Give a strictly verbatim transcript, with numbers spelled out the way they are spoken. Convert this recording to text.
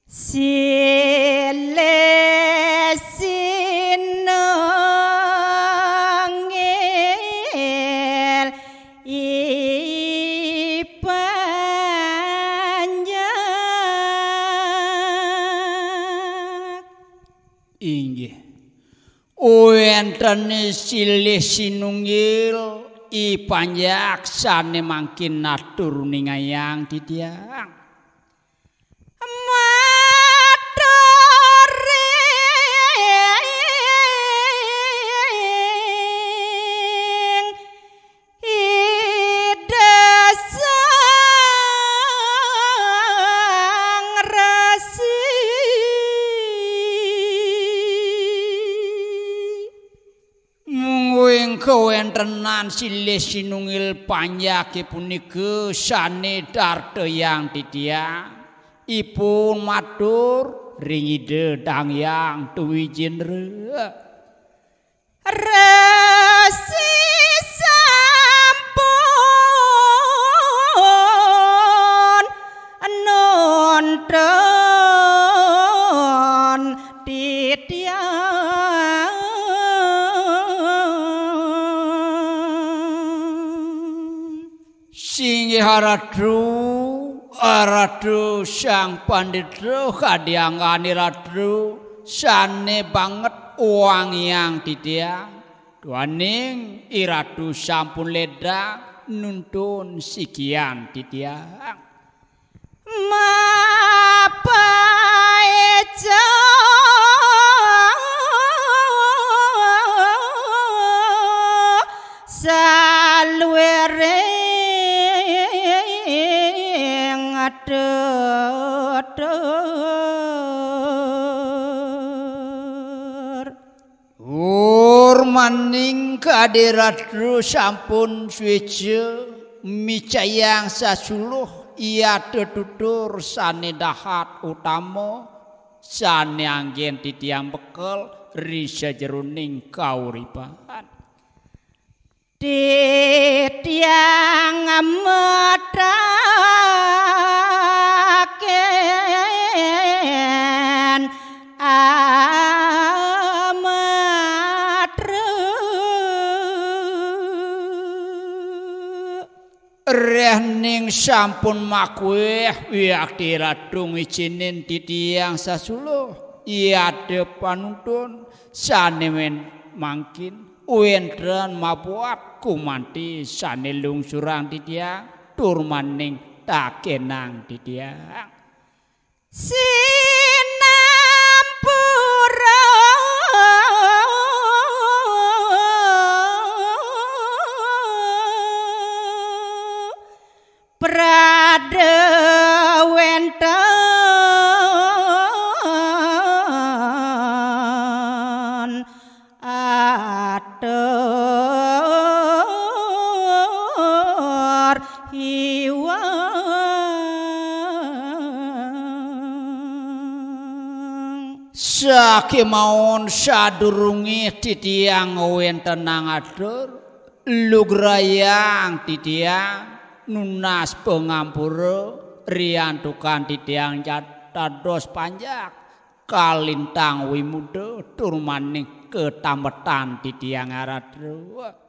Silih sinunggil i panjak. Inggih. Wénten silih sinunggil i panjak sané mangkin atur ningayang titiang. Matur ring Ida Sang Resi. Mungguing kawéntenan silih sinunggil panjaké punika sané dartayang titiang, ipun matur ring Ida Dang Hyang Dwijendra. Resi sampun nuntun titiang. Singgih Ratu, Ratu Sang Pandita kadi anggané Ratu sané banget wangiang titiang. Duaning i Ratu sampun ledang nuntun sikian titiang. Mapaica saluiring tutur. Wurmaning kadi Ratu sampun suéca micayang sasuluh i ada tutur sané dahat utama, sané anggén titiang bekel ri sajeroning kauripan. Titiang mataken amatra. Réhning sampun makuéh wiakti Ratu ngicénin titiang sasuluh i ada panuntun sané men mangkin wénten mabuat kumanti sané lungsurang titiang tur maning takenang titiang. Sinampura prada wénten atur hiwang. Sakémaon sadurungé titiang ngwéntenang atur, lugrayang titiang nunas pangampura riantukan titiang jat-, dados panjak kalintang wimuda tur maning katambetan titiang aratra.